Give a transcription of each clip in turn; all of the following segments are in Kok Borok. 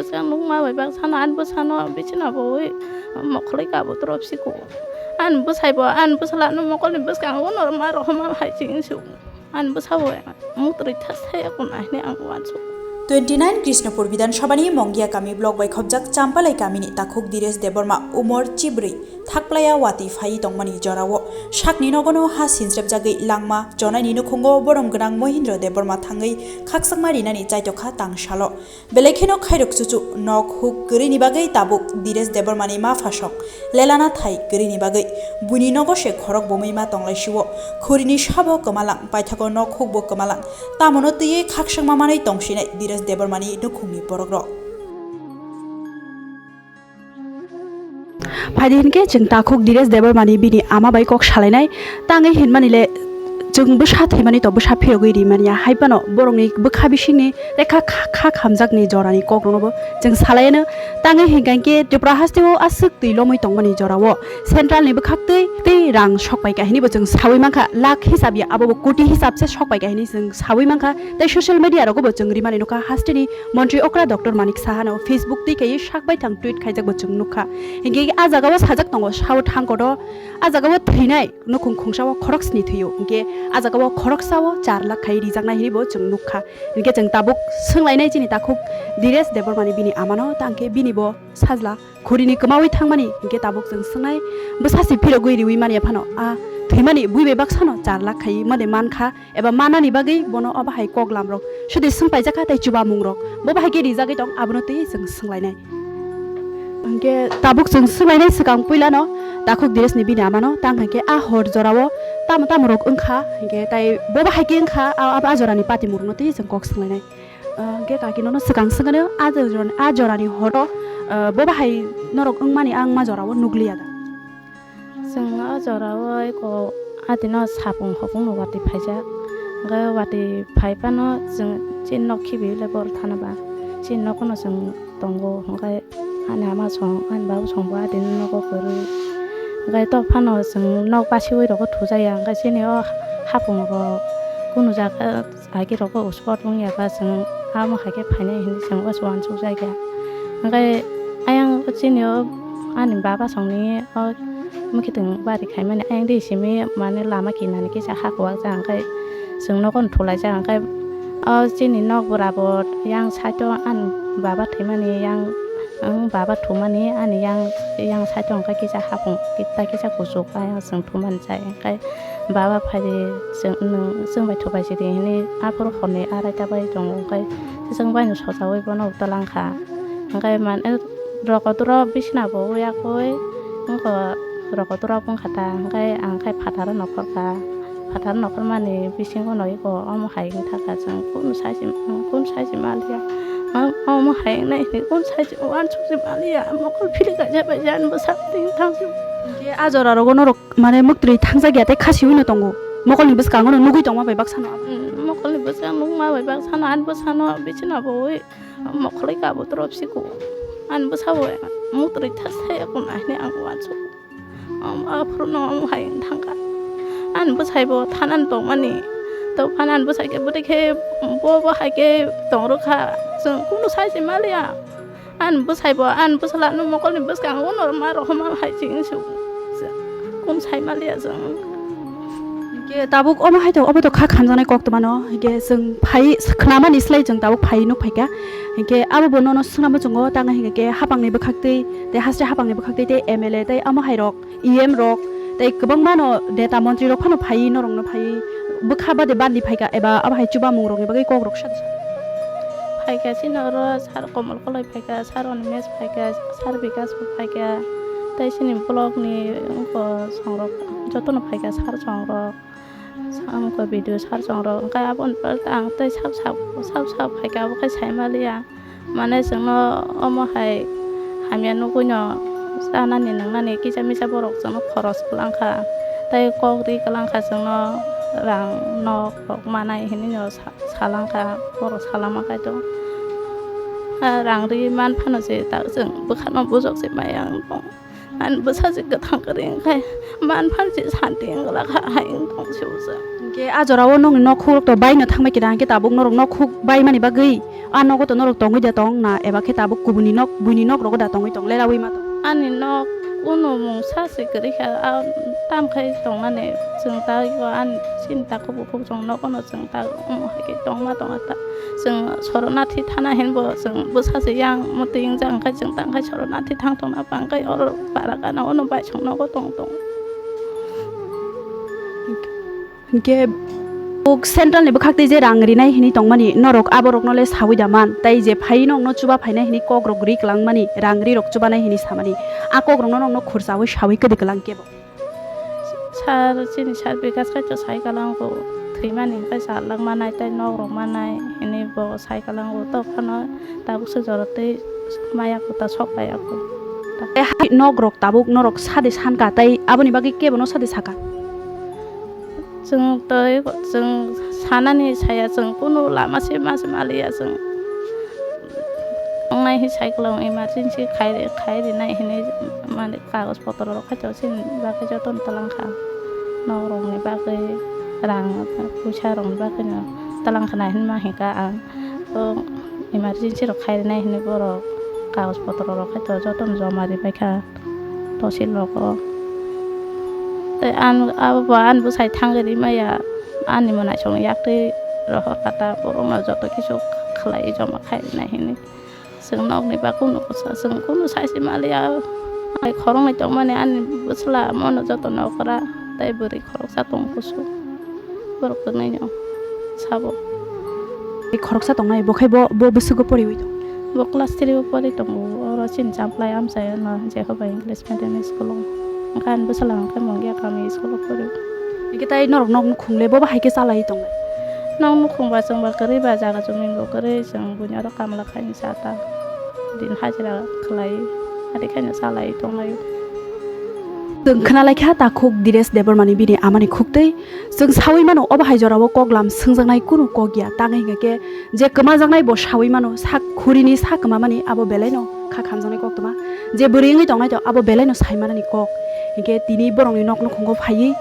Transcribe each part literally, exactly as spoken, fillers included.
Bwskango nukma bai baksano, ani bwsano bichino bo ui mokholoi kabo torop siko. Ani bwsai bo, ani bwsala no mokolni bwskango no ma rohoma hai chini su. Ani bwsa bo mutrui thas thai akun ahini ang uansuk. Twenty nine Krishnapur Bidhan Sabhani Mongia Kami block bai khobjak Champalai kamini takhuk Diresh Debbarma, umor chibrwi, thakplaya wati phaiwi tongmani jorao sakni nogono ha sinsrepjagwi langma chonaini nukhungo borom gwnang Mohindra Debbarma thangwi khaksakma rinani chaitokha tangsalo. Belai kheno khairok chuchu nok huk kwrwini bagwi tabuk Diresh Debbarmani ma phasong lelana thai kwrwini bagwi buini nogo se khorok bomwi ma tonglaisio. Khurini sabo kwmalang, paithago nok hukbo kwmalang. Tamono twiwi khaksakma manwi tongsinai Diresh Debbarmani nukhungni borokrok. Phaidi hinkhe chwng takhuk Diresh Debbarmani bini ama bai kok salainai, tangwi hinmani le chwng bwsa thwimani to bwsa phirogwi rimani ya, hai phano borokni bwkha bisingni tei kha, kha, kha khamjakni jorani kokrokno bo chwng salaiano. Tangwi hinkha hinkhe Tripura hasteo aswk twi lomwi tongmani jorao central ni bwkhaktwi tei rang sokpai kahini bo chwng sawi mankha, lakh hisab ya abo bo koti hisab se sokpai kahini chwng sawi mankha. Tei social media rogo bo chwng rimani nukha, hasteni Montri okra Doctor Manik Sahano Facebook twi kaiwi sak baithang tweet khaijak bo chwng nukha. Hinkhe a jagao sajak tongo, sao thangkoto a jagao thwinai nukhung khungsao khoroksni thwio, hinkhe a jagao khoroksao char lakh khai rijaknai hinwi bo chwng nukha. Hinkhe chwng tabuk swnglainai chini takhuk Diresh Debbarmani bini amano, tangkhe bini bo sajla khurini kwmawi thangmani, hinkhe tabuk chwng swngnai bwsa se phirogwi riwi manya phano a thwimani bui bai baksano char lakh khai mode mankha. Eba manani bagwi bono obo hai koklamrok sudi swngpaijakha tei chubamungrok bo bahai khe rijagwi tong, abono twi chwng swnglainai. Hinkhe tabuk chwng swnglainai swkang puilano takhuk Diresh ni bini amano, tang hinkhe a hor jorao tamo tamo rok wngkha, hinkhe tai bo bahai khe wngkha, a, a, a jorani patimurokno twi chwng kok swnglainai. Ah, hinkhe kaki nono swkang swngano a jorani, a jorani horo, ah, bo bahai norok wngmani a wngma jorao nukliya da? Chwng o jorao eko adino sapung hopungno watwi phaijak. Hwnkhe watwi phai phano chwng chini nok khibiui le bor thana ba. Chini nogono chwng tongo, hwnkhe ani ama song, ani babu song bo adino nogo kwrwi. Hwnkhe tok phano chwng nok basiui rogo thujaya, hwnkhe chini o hapung rok kunu jaga. Hai khe rok bo spot wngya kha, chwng amo hai khe phainai hinwi chwng uansuk jak ya. Hwnkhe ayang chini o ani baba songni o mwkhitwng bari khaimani ayang de simi mane lama kinani kisa hak wak jak, hwnkhe chwng nogo thulaijak, hwnkhe o chini nok bwra bo yang side o ani baba thwimani yang, ang baba thumani ani yang, yang side o hwnkhe kisa hapung kitta kisa kuchuk ayang chwng thumani chai, hwnkhe baba phaidi, chwng, nwng chwng bai thupai sidi hinwi aphuru horni araita bai tongo, hwnkhe chwng baino sochaui bono twlang kha. Hwnkhe mane rokotoro bisina bo wi yakui wngkha, rokotoro wngkha ta, hwnkhe ang khe phataro nokhor kha. Phataro nokhormani bisingo no iko omo hai wngkha kha, chwng kunu sai se, kunu sai se maliya. Omo hai wngnai hinwi kunu sai se uansuk se maliya. Mokol phili kaisa bai jani bwsa twi thang se. Hwnkhe a jora rogo norok mane mwktwi thangjak ya tei khasi ui no tongo. Mokolni bwskango no nugui tongma bai baksano. Mm, mokolni bwskango nukma bai baksano, ani bwsano bichino bo ui mokoloi kabo torop siko. Ani bwsa bo mutrui thas thai kun ahini ang uansuk. Am aphuru no ang hai thangka. Ani bwsai bo thanan tongmani. To phan ani bwsai khe bwtwi khe bo bo hai khe tong rwkha. Chwng kunu sai se maliya. Ani bwsai bo, ani bwsala no mokolni bwskango no ma rohoma hai chini su. Kun sai maliya chwng. Hinkhe tabuk omo hai to, obo to kha khamjaknai kok twmano. Hinkhe chwng phai khnamani slai chwng tabuk phai nuk phaikha. Hinkhe abo bo nono swnamwi chwngo, tang hinkhe hapangni bwkhaktwi tei haste hapangni bwkhaktwi tei M L A tei omo hai rok. E M rok tei kwbangma no neta montri rok phano phaiwi norok no phaiwi bwkha bade bandi phaikha eba abo hai chubamung rok ni bagwi kok rok sa. Phaikha chini oro sir Komol Koloi phaikha, sir Animesh phaikha, sir Bikash bo phaikha, tei chini block ni wngkha song rok joto no phaikha, sir song rok, wngkha B D O sir song rok, hwnkhe abo ni bagwi ang tei sab sab sab sab phaikha, abo khe sai maliya. Mane chwngno omo hai hamya nugui no chanani nwngnani kisa misa borok chwngno khoros kwlangkha, tei kok ri kwlangkha chwngno rang nok rok manai hinui no sa-, salangkha, borok salama kaitor. Ah, rang ri man phano se ta chwng bwkhano bujok se maya wng tong. Ani bwsa se kwthang kwrwi wngkhe man phan se santi wngla kha hai wng tong se bwsa. Ke a jorao nokni nok khuk rok to baino thangbai kida, hwnkhe tabuk norok nok khuk baimani bagwi a nogo to norok tongwi da tong na, eba khe tabuk kubuni nok, buini nok rogo da tongwi tong, lelaui ma tong? Ani nok kunu mungsa se kwrwi kha, a tam khai tongmani chwng ta ani chini takhuk bukhuk chwng nogono chwng ta omo hai khe tongma tong ta. Chwng Soronathi thana hinbo chwng bwsa se yang motwi wngjak, hwnkhe chwng ta hwnkhe Soronathi thang tongna bangkhe oro para gana ono baisong nogo tong tong. Hwnkhe central ni bwkhak tei je rang rinai hinwi tongmani norok aborokno le sawi da man, tei je phai nokno chuba phainai hinwi kok rok ri kwlangmani, rang ri rok chubanai hinwi samani, a kok rokno nokno khurchawi sawi kwdwi kwlang kebo. Sir, chini sir Bikash kaitor sai kwlango, thwimani hwnkhe chalak manai tei nok rok manai hinwi bo sai kwlango, tei phano tabuk se jora tei maya kwtal sok pai ya kho. Tei hai nok rok tabuk norok sadi sanka tei aboni bagwi kebo no sadi saka? Chwng tei chwng sanani saya, chwng kunu lama se ma se maliya chwng. Wngnai hi cycle o emergency khai, khai rinai hinwi mani kagoj potro rok khai to chini bagwi jotono twlang kha. Nok rokni bagwi rang puisa rokni bagwi no twlang khna hinma hika ang. O emergency rok khai rinai hinwi borok kagoj potro rok khai to jotono joma ribai kha. Tosil rogo. Tei an, abo bo an bwsai thangwi ri maya, ani mwnaisong yaktwi rohor kha ta, borokno joto kisu khlai joma khai nai hinwi. Chwng nokni ba kunu bwsa, chwng kunu sai se maliya. Ai khoroknwi tongmani ani bwsla mono joto nokra, tei bwrwi khoroksa tong kusu. Borok kwrwngnaino sabo. Tei khoroksa tongnai, bo khai bo, bo bwswgo poriwi tong? Bo class three o pori tongo, oro chini champlai amchaio no Jehovah English Medium School o. Hwnkhe ani bwsala hwnkhe Mongia kami school o pori. Hwnkhe tai norok nok nukhung le bo bahai khe chalai tongnai? Nok nukhung ba chwng ba kwrwi ba jaga jumi bo kwrwi, chwng buini oro kamla khaini cha ta. Din hajira khlai, adi khaino chalai tongnai. Chwng khna lai kha takhuk Diresh Debbarmani bini amani khuktwi. Chwng sawi mano, obo hai jorao kok lam swngjaknai kunu kok ya. Tangwi hwnkhe je kwmajaknai bo sawi mano, sak khurini sa kwmamani abo belaino kha khamjaknai koktwma. Je bwrwi wngwi tongnai to abo belaino sai manani kok. Hinkhe tini borokni nok nukhungo phaiwi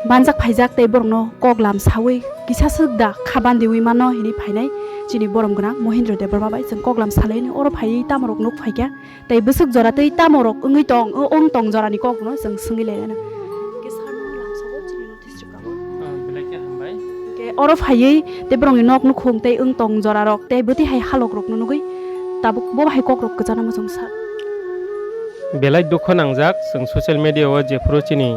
banjak phaijak tei borokno kok lam sawi kisa swk da kha bandiwi mano hinwi phainai chini borom gwnang Mohindra Debbarma bai chwng kok lam salaini oro phaiwi tamorok nuk phaikha. Tei bwswk jora tei tamo rok wngwi tong, o-, wng tong jorani kokno chwng swngwi lai mano. Hwnkhe sir no lamsogo chini notice rwkha o. Ah, belai khe hambai. Hwnkhe oro phaiwi tei borokni nok nukhung tei wng tong jora rok tei bwtwi hai halok rokno nugwi tabuk bo hai kok rok kwchana muchung sir. Belai dukho nangjak chwng social media o jephuru chini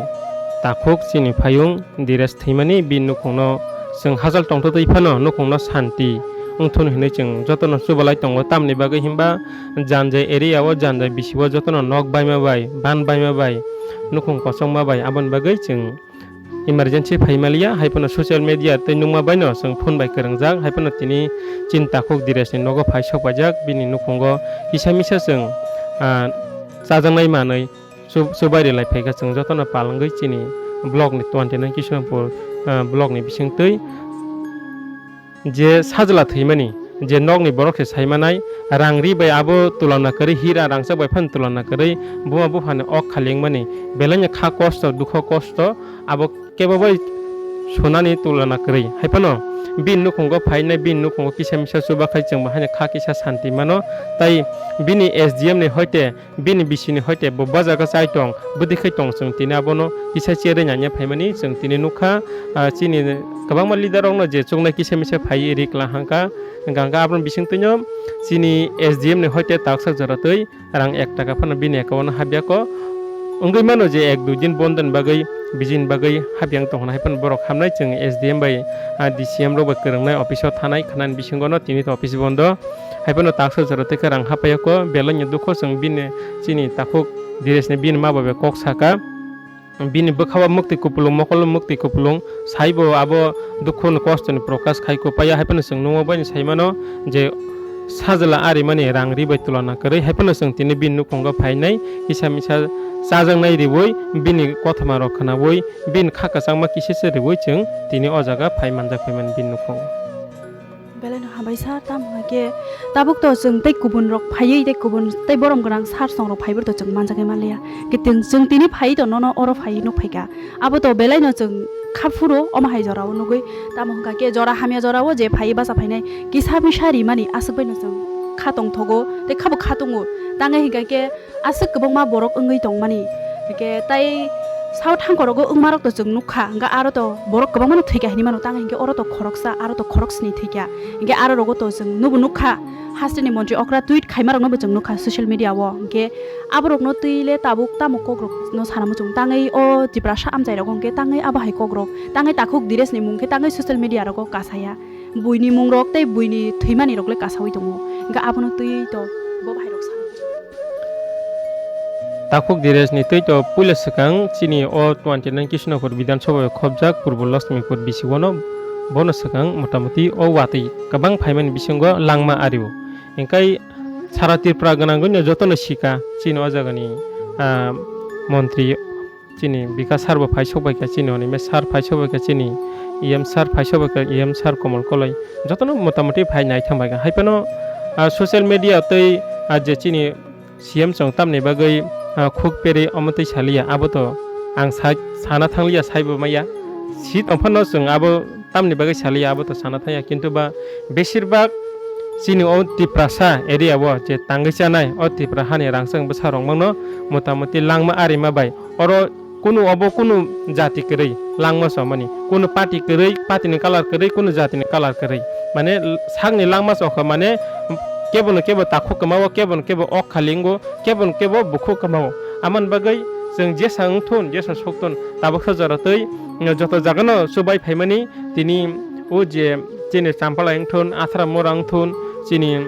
takhuk chini phayung Diresh thwimani bini nukhungno chwng hachal tongtwtwi phano nukhungno santi wngthun hinwi chwng jotono chubalai tongo. Tamni bagwi himba Janjai area o, Janjai bisi o jotono nok baima bai, ban baima bai, nukhung kochokma bai, aboni bagwi chwng emergency phai maliya, hai phano social media tei nukma baino chwng phone bai kwrwngjak, hai phano tini chini takhuk Direshni nogo phai sok paijak, bini nukhungo kisa misa chwng, ah, chajaknai manwi. Chu-, chubai rwlai phaikha chwng jotono palwngwi chini block ni twenty nine Kishanpur, ah, block ni bisingtwi je sajla thwimani je nokni borok se saimanai rang ri bai abo tulana kwrwi hira rangchak bai phano tulana kwrwi buma buphani ok khali wngmani belai no kha kosto dukho kosto abo kebo bai sunani tulana kwrwi. Hai phano bini nukhungo phainai, bini nukhungo kisa misa chubakhai chwng bo haino kha kisa santi mano. Tai bini S D M ni hoite, bini bisini hoite bo bajaga chai tong, bwdwi khai tong, chwng tini abono kisa cherwi nanya phaimani chwng tini nukha. Ah, chini kwbangma leader rokno je chuknai kisa misa phaiwi ri kwlang hangkha, hwnkha hwnkhe aboni bisingtwino chini S D M ni hoite taksa jora twi rang ek taka phano bini account o hapyako. Wngwi mano je ek dui din bondoni bagwi, bijini bagwi hapyang tongkha hai phano borok hamnai chwng S D M bai, ah, D C M rok bai kwrwngnai office o thanai khnani bisingo no tini to office bondo. Hai phano taksa jora tei khe rang hapyako belai ni dukho chwng bini chini takhuk Direshni bini ma bai bai kok saka. Bini bwkha o mwktwi kupulung, mokol o mwktwi kupulung, saibo abo dukhu ni kosto ni prokash khai kho paiya. Hai phano chwng nukma bai sai mano je sajla arimani rang ri bai tulana kwrwi. Hai phano chwng tini bini nukhungo phainai kisa misa chajaknai riwi, bini kothoma rok khwnawi, bini kha kwchangma kisa se riwi chwng tini o jaga phai manjak phaimani bini nukhungo. Belai no hambai sir, tamo hwnkhe tabuk to chwng tei kubun rok phaiwi tei kubun tei borom gwnang sir song rok phaibo to chwng manjagwi manliya. Khe chwng, chwng tini phaiwi to nono oro phaiwi nuk phaikha. Abo to belai no chwng Kha phuru omo hai jorao nugwi, tamo hwnkha khe jora hamya jorao je phaiwi bacha phainai kisa misa rimani aswk baino chwng kha tongthogo tei khabo kha tongo. Tangwi hwnkha khe aswk kwbangma borok wngwi tongmani. Hwnkhe tai sao thangkorogo wngmarokto chwng nukha, hwnkhe aro to borok kwbangmano thwikha hinwi mano, tangwi hwnkhe oro to khoroksa, aro to khoroksni thwikha. Hwnkhe aro rogo to chwng nubo nukha, hasteni montri okra tweet khaimarokno bo chwng nukha social media o. Hwnkhe aborokno twi le tabuk tamo kokrokno sana muchung tangwi o Tiprasa amchairogo hwnkhe tangwi abo hai kokrok, tangwi Takhuk Diresni mung khe tangwi social media rogo kasaya. Buini mungrok tei buini thwimanirok le kasaui tongo. Hwnkhe abono twi to bo bahairok sana muchung. Takhuk Diresni twi to puila swkang chini o twenty nine Kishnapur Bidhan Sabha o khobjak Purbo Lakshmipur bisi o no bono swkang motamuti o watwi kwbang phaimani bisingo langma ario. Hwnkhe sara Tripura gwnangwi no jotono sika chini o jagani, ah, montri chini Bikas sir bo phai sok bai kha chini hwnwi me sir phai sok bai kha chini E M sir phai sok bai kha E M sir Komol Koloi jotono motamuti phai nai thang bai kha. Hai phano, ah, social media tei, ah, je chini C M chwng tamni bagwi, ah, khuk perwi omo twi saliya, abo to ang sa-, sana thangliya, saibo maya. Si tong phano chwng abo tamni bagwi saliya, abo to sana thangya. Kintu ba besirbak chini o Tiprasa area o je tangwi chanai, o Tipra hani rangchak bwsa rok mangno motamuti langma arima bai. Oro kunu obo kunu jati kwrwi langma chomani, kunu party kwrwi, party ni colour kwrwi, kunu jati ni colour kwrwi. Mane sakni langma chokha mane kebo no kebo takhuk kwmao, kebo no kebo ok khalingo, kebo no kebo bukhuk kwmao. Amoni bagwi chwng jesa wngthun, jesa sokthun, tabuksa jora twi joto jaga no chubai phaimani tini o je chini Champalai wngthun, Athra Mora wngthun, chini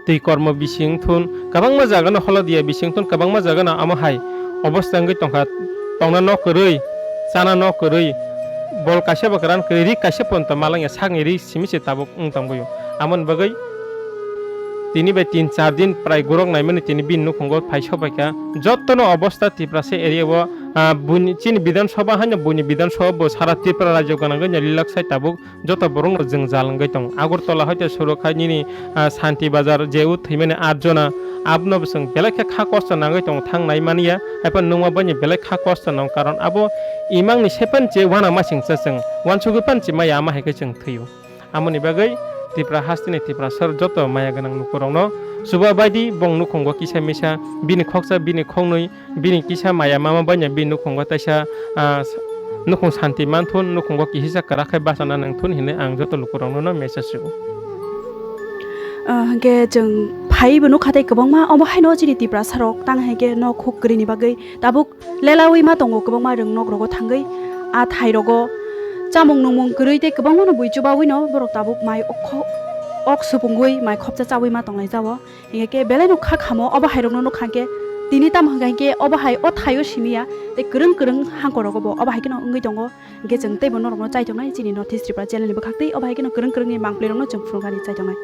twi kormo bising thun, kwbangma jaga no holodia bising thun, kwbangma jaga no amo hai obosta wngwi tongkha, tongna nok kwrwi, chana nok kwrwi, bol kaisa bo kwran kwrwi, ri kaisa ponto malangya sakni ri simi se tabuk wng tongboyo. Amoni bagwi tini bai tin char din prai gurok naimani tini bini nukhungo phai sopaikha. Jotono obosta Tiprasa area o, ah, buini, chini Bidhan Sabha haino buini Bidhan Sabha bo sara Tripura rajyo gwnangwi no lilak sai tabuk joto borokno jwngjal wngwi tongo. Agartala hoite suru khai nini, ah, Santi Bazar je o thwimani aat jona, abono bwswng belai khe kha kosto nangwi tongo, thang nai manya, haiphano nungma baini belai kha kosto nango, karon abo imangni sepan che uanamasingcha chwng uansugwi pan che maya, ama hai khe chwng thwio. Amoni bagwi Tripura hasteni Tiprasa joto maya gwnang lukurokno chuba baidi bong nukhungo kisa misa bini khoksa bini khoknwi bini kisa maya mama baino bini nukhungo taisa, ah, nukhung santi manthun, nukhungo kihisa kwrak khe bachana nangthun hinwi ang joto lukurokno no message rwo. Ah, hwnkhe chwng phaiwi bo nukha tei kwbangma omo haino chini Tiprasa rok tang hai khe nok huk kwrwini bagwi tabuk lelaui ma tongo, kwbangma rwng nok rogo thangwi a thai rogo chamung nungmung kwrwi tei kwbangma no bui chubaui no borok tabuk mai ok, ok supungwi mai khopsa chaui ma tonglai jao. Hingke belai no kha khamo obo hai rok no nukha khe tini tamo hingka hinkhe obo hai o thaio simi ya tei kwrwng kwrwng hangko rogo bo obo hai kheno wngwi tongo. Hingke chwng teibo norok no chaitongnai chini North East Tripura channel ni bwkhak tei obo hai kheno kwrwng kwrwng ni mangpli rok no chwng phunukani chaitongnai.